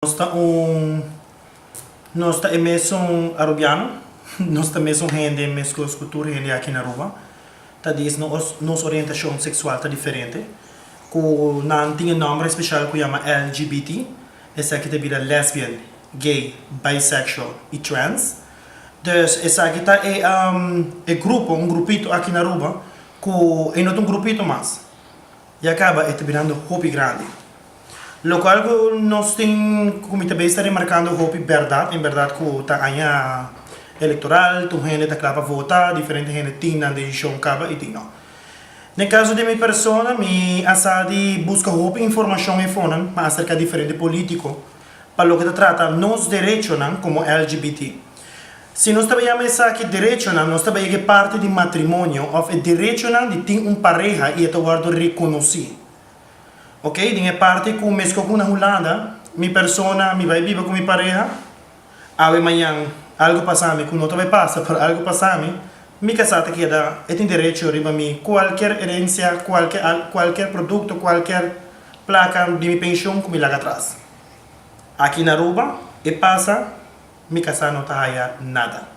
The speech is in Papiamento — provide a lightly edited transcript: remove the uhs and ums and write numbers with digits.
Nos ta un nos ta e mesun Arubiano, nos ta mesun hende meskos ku tur hende aki na Aruba. Ta dis nos nos orientashon seksual ta diferente, ku nan tin e nòmber espeshal ku yama LGBT, esaki ta bira lesbian, gay, bisexual i trans. Dus esaki ta e e grupo, un grupito aki na Aruba ku e no ta un grupito mas, ya kaba e ta birando hopi grandi. Locual cu nos tin cu mi ta bay sta remarcando hopi berdad, en berdad cu ta aña electoral, tur hende ta cla pa vota, diferente hende tin nan decision caba y tin no. Den caso di mi persona, mi a sa di busca hopi informacion efonan pa acerca diferente politico pa loke ta trata nos derechonan como LGBT. Si nos ta bay yama esaki derechonan, nos ta bay yega e parti di matrimonio of e derechonan di tin un pareha y e ta wordo reconoci. Ok, den e parti ku mesko ku na Hulanda, mi persona, mi bai biba ku mi pareha, awe mañan algu pasa mi ku no ta bai pasa, pero algu pasa mi, mi kasá ta keda, e tin derecho riba mi kualker herensia, kualker al, kualker produkto, kualker plaka di mi penshon ku mi laga atras. Aki na Aruba e pasa, mi kasá no ta haya nada.